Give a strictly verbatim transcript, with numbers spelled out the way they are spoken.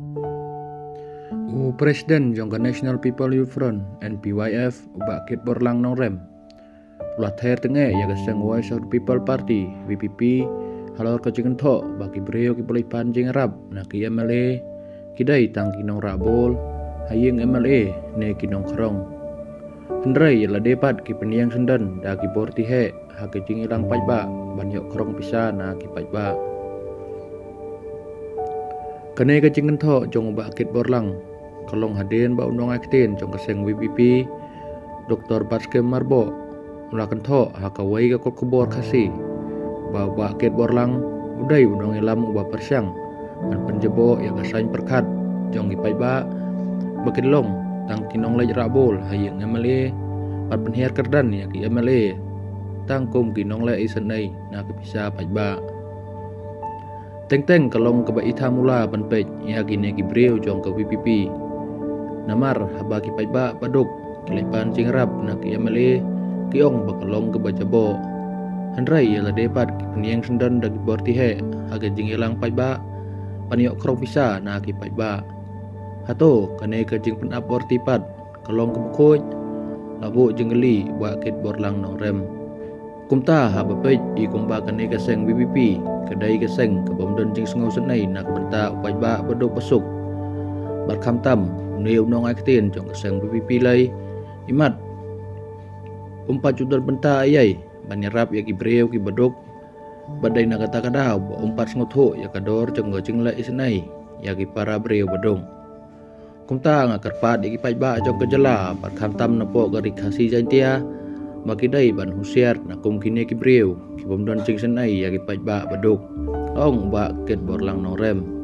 U President jong ka National People Youth Front, N P Y F, u Bah Kitborlang Nongrem, u la ther teng ïa ka seng Voice of the People Party, V P P, halor ka jingkynthoh ba ki briew kiba leit pan jingïarap na ki M L A ki dei tang ki nongrah bol ha ïing M L A ne ki nongkhrong. Hynrei ïa lade pat ki pynïeng syndon da ki bor tiheh ha ka jingïalang paidbah ban ïoh khrong pisa na ki paidbah. Kane ka jingkynthoh jong u Bah Kitborlang ka long hadien ba u nongai ktien jong ka seng V P P, Doktor Batskhem Myrboh, u la kynthoh ha kawei ka kot khubor Khasi ba u Bah Kitborlang u dei u nongïalam uba pyrshang ban pynjaboh ïa ka saiñ pyrkhat jong ki paidbah ba kin long tang ki nongleit rah bol ha ïing M L A bad pynhiar kyrdan ïa ki M L A tang kum ki nongleh isynei na ki pisa paidbah. Teng teng ka long kaba itha mula ban peit ïa kine ki briew jong ka V P P. Namar haba ki paidbah baduk ki leit pan jingïarap na ki M L A, ki ong ba ka long kaba jaboh. Hynrei ïa lade pat ki pynïeng syndon da ki bor tiheh ha ka jingïalang paidbah ban ïoh khrong pisa na ki paidbah. Hato kane ka jingpynap bor tih pat ka long kaba khuid? La buh jingkylli u Bah Kitborlang Nongrem. Kumta haba peit ïa kumba kane ka seng V P P ka dei ka seng ka bym don jingsngew synei na ka bynta u paidbah baduk basuk. Bad khamtam une u nongai ktien jong ka seng V P P lei, imat um pat ju don bynta ei ei ban ïarap ïa ki briew kiba duk, bad dei na kata ka daw ba um pat sngewthuh ïa ka dor jong ka jingleh isynei ïa ki para briew baduk. Kumta nga kyrpad ïa ki paidbah jong ka jylla bad khamtam napoh ka Ri Khasi Jaiñtia ba ki dei ban husiar na kum kine ki briew ki bym don jingsynei ïa ki paidbah baduk, ong u Bah Kitborlang Nongrem.